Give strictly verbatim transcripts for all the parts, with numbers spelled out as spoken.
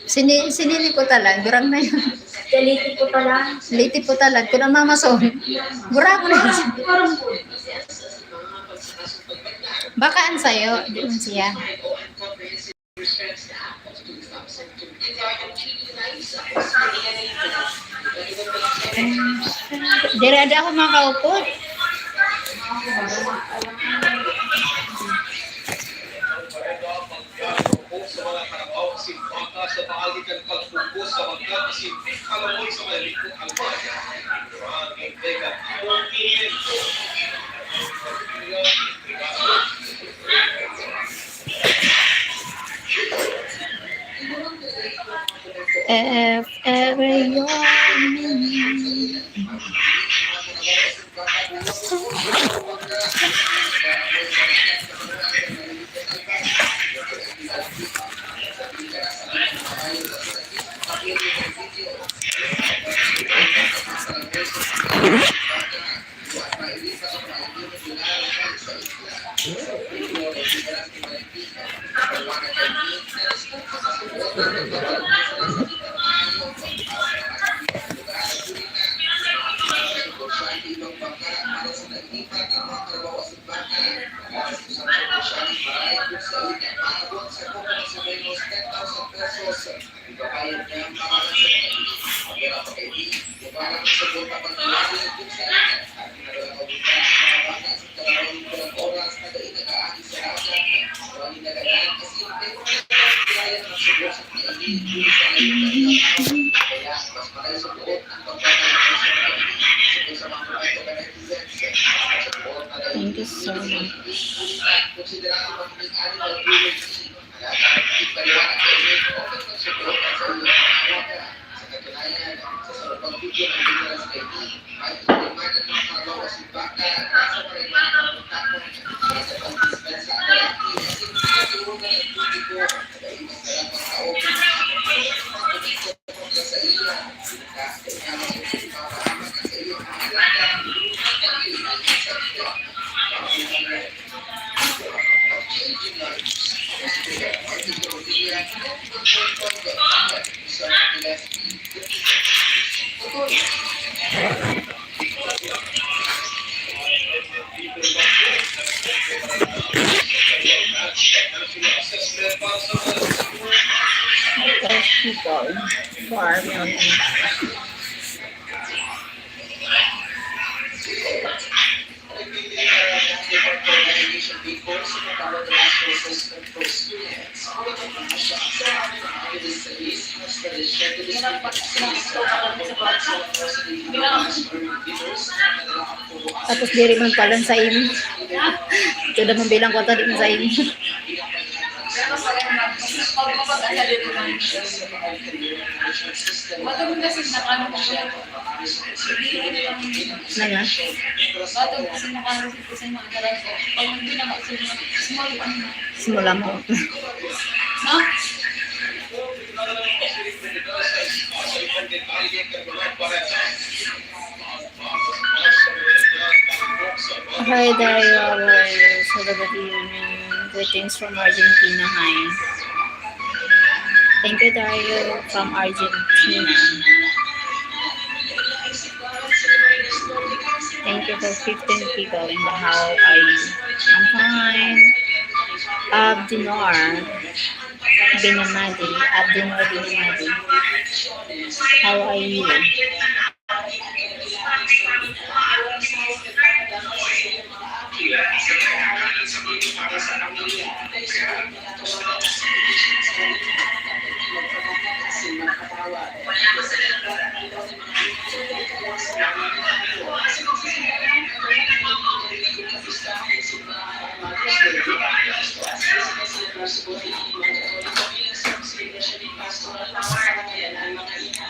Sini-, sinili ko talan, gurang na yun. Liti po talan. Liti po talan, kung ang mamason, gurang na yun. Baka ang sayo, di man siya. Diri ada ako makaupo. If ever you're Thank you so much. Hospital. Farm. Tapos diri man pala sa imo. Kada man bilang ko, tadi man sa imo. Matulog kasi na kami siya. Ano nga? Matulog kasi na kami sa mga karan ko. Pag hindi na magsunod, small ano na. Simula mo. No? Hi, Dario. How are you? So, good evening. Greetings from Argentina. Hi. Thank you, Dario, from Argentina. Thank you for fifteen people in the, how are you? I'm fine. Abdinor Binamadi. Abdinor Binamadi. How are you?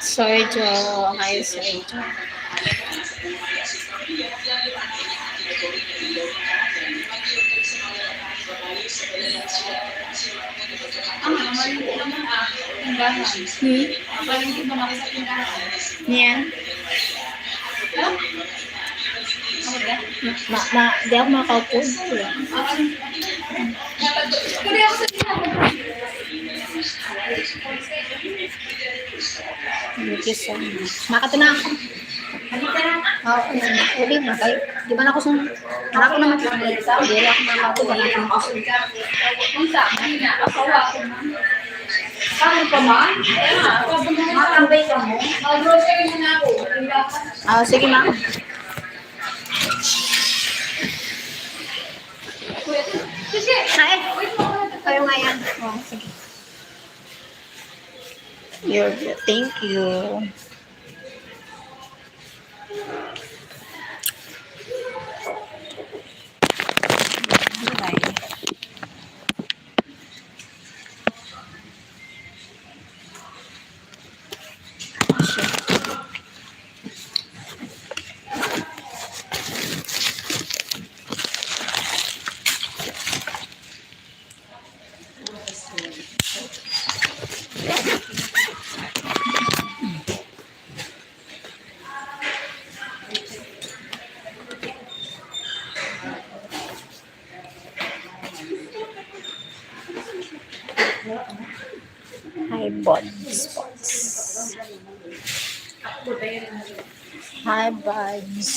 Sergio, hi, Sergio. Ang naman, naman, ah, tindahan. Hmm? Ang naman, naman ako sa tindahan. Niyan? Ako ba? Ma, ma, di ako makaupo. Ang, ang, dapat, pwede ako sa tindahan. Thank you so much. Makato na ako. Oo, yun. Uli mo kayo. Di ba na ako sung-, wala ko naman. Hindi ako makato, wala ko naman. Ano pa man? Makambay ka mo? Mag-grocery muna ako. Ah, sige, ma'am. Ay, kayo nga yan. Oh, sige. You're, thank you. Bye. Hi, Buds. Buds. Hi, Buds.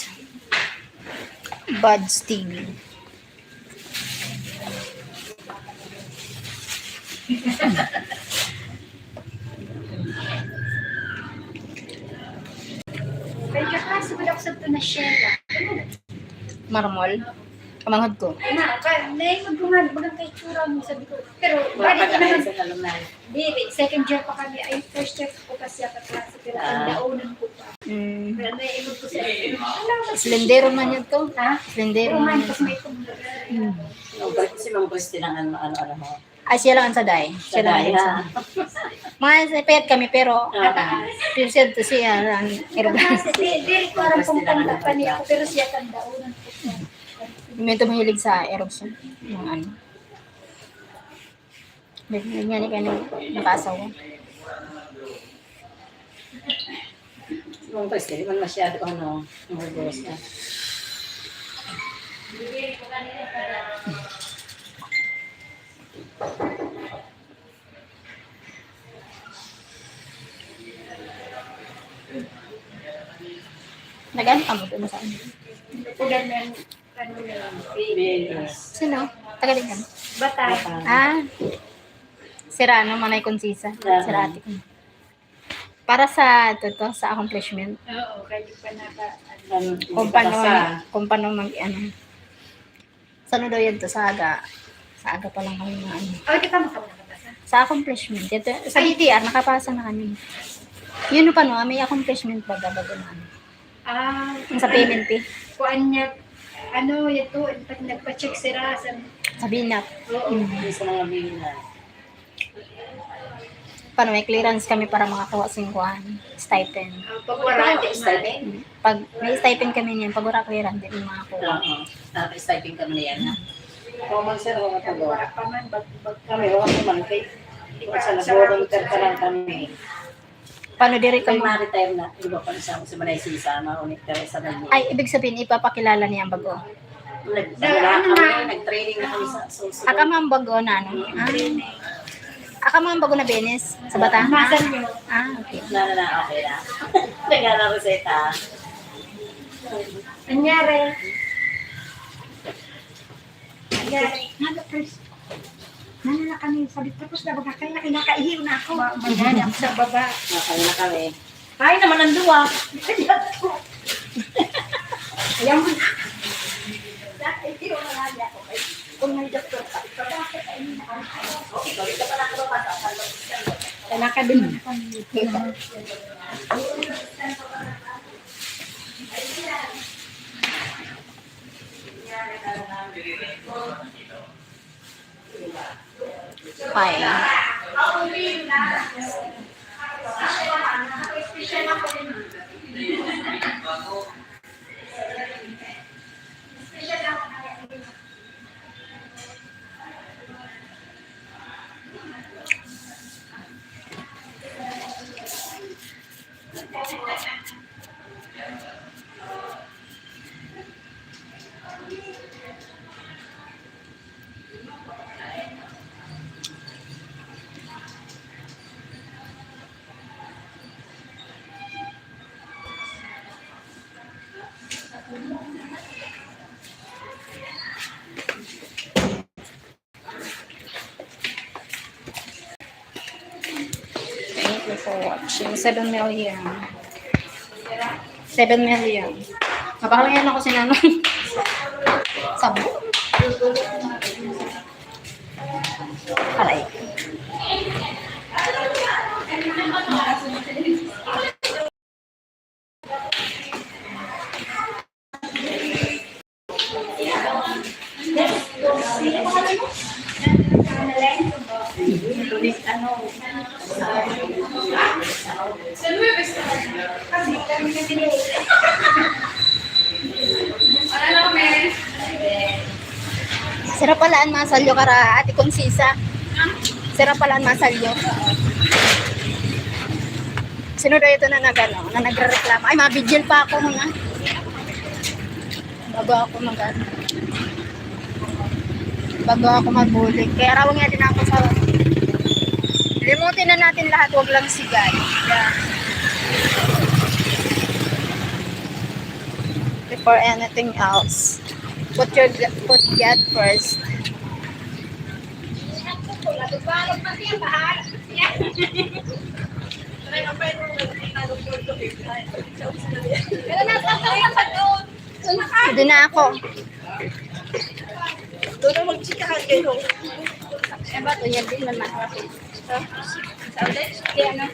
Buds T V. Medyo kasi wala ko sa ito na Sheila. Marmol? Kamanghod ko. Ay, na, ka, naimod ko nga, maganda itsura mo, sabi ko. Pero, balik naman. Sa alumni. Di, wait, second year pa kami. Ay, first year ko pa siya kaklase, pero Ah. Ang daunan ko pa. Mm. Pero naimod ko sa Slendero man yun to. Ha? Slendero Pero man man, yun. Kasi may kumbaga. Mm. Ang balik si Mang Christy lang ano, ano, ano ho. Ay, siya lang ang saday. Siya lang Saday, ang ha? Saday. Mga payat kami, pero Ah. Pero siya to siya, ang Kasi di, di ko alam kung tanda pa niya ako, pero siya tanda, unang ko siya. May mahilig sa erosion. Yung ano. Ganyan ni kani nakaasawa. Yung kasi, di man masyado, ano, ang gusto. Nag-ano ka mo doon sa ano? Ulan ng, ano, Venus. Sino? Taga Ligan? Bata. Ah. Sira, no? Manay Concisa. Ah. Sira ate ko. Para sa, ito, to, sa accomplishment. Oo, kaya pa naka, ano. Kung paano, kung paano mag, ano. Sa ano daw yan to? Sa aga. Sa aga pa lang kami na ano. Oh, di pa mo kami nakabasa? Sa accomplishment. Ito, sa Ay. B T R, nakapasa na kami. Yun pa, no? May accomplishment baga, baga na ano. Ah, Ang sa ano, payment fee. Kuan niya, ano, ito, pag nagpa-check sira sa Sa binat. Oo. Mm. Yung sa mga binat. Paano, may clearance kami para makakuha sing kuan, stipend. Ah, pag wala, di stipend? Pag may stipend kami niyan, pag wala clearance, di mo makakuha. Oo. Ah, stipend kami na yan, ha? Common, sir, o, Pag wala pa man, bag, bag, Kami, wala pa man, kay, di kung pa sa sa nag-volunteer pa lang kami. Paano diri ka May ma- ma-retire na, iba pa sa, sa Manay Sisa, maunit ka rin sa Manila. Ay, ibig sabihin, ipapakilala niya ang bago? Nag-, Da-, nag-, ano na? Nag-training na kami sa susunod. Aka man bago na, ano? Mm. Ah. Aka man bago na benes sa bata? Masan niyo? Ah, okay. Na, na, na, okay na. Nagana Rosetta. Nangyari. Nangyari. Nalo, Chris. Nalo na kami. Sabi, tapos na, baga kayo na, kinakaihiw na ako. Ma-, mangyari ako sa baba. Okay na kami. Ay, naman ang duwa. Ayan mo na. Dahil di ko na nga niya ako. Kung may doktor pa, ito, bakit ay hindi na ako? Okay, balik ka pa lang ako, baka sa Kaya nakabili na kami. Fine. Thank you for watching. Seven million. Seven million. Mabakal ngayon ako si Nanay. Sabo. Aray. Sira pala an masalyo kara, Ate Concisa. Sira pala an masalyo. Sino daw ito na nag-ano, na nagrereklamo? Ay, mabigil pa ako muna. Bago ako mag-ano. Bago ako mabulig. Kaya raw nga din ako sa... Limutin na natin lahat, wag lang si God. Yeah. Before anything else, put your, put God first. Pwede na ako. Doon na magchikahan kayo. Ano ba ito? Yan din naman. Ha? Sa ulit? Kaya na.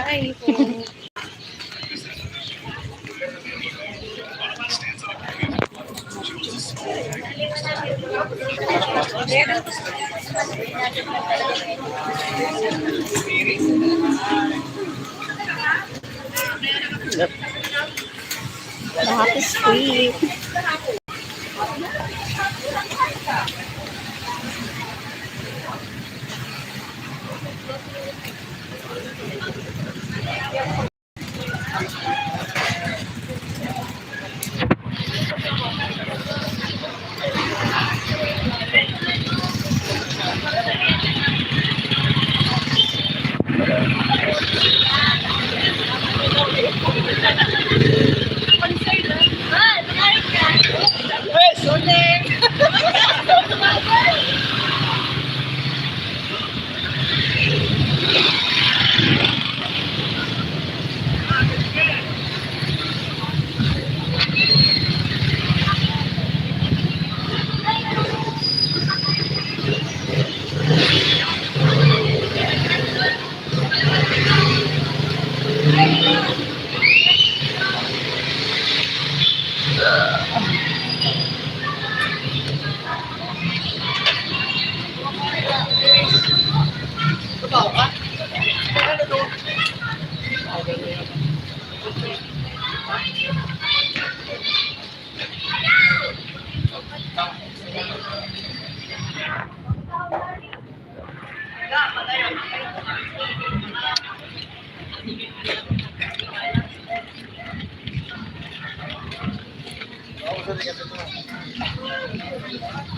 Ay, ay. Lahat is free.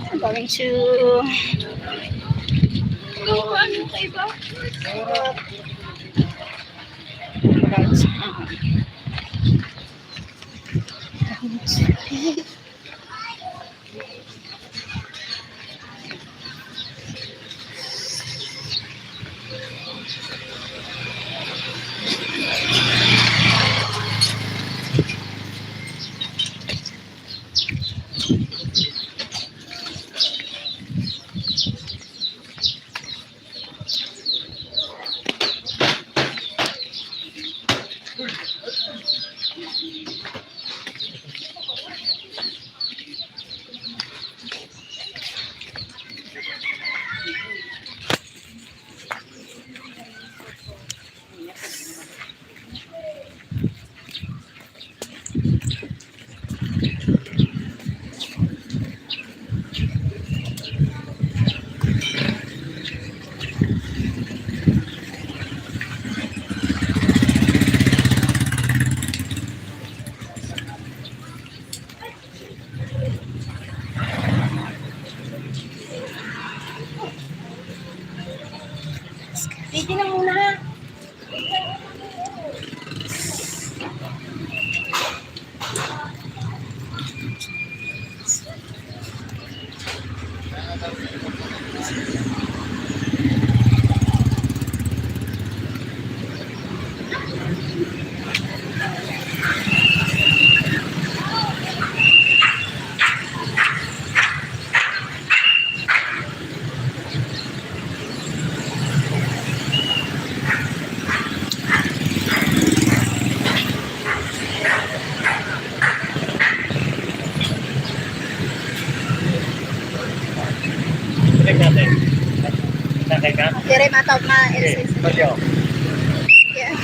Ang daming shoe. Ano pa? Ano pa iba? Pwede na muna. Sakay natin. Sakay ka? Dire matawag na Okay, L C C. Bagyo. Yeah.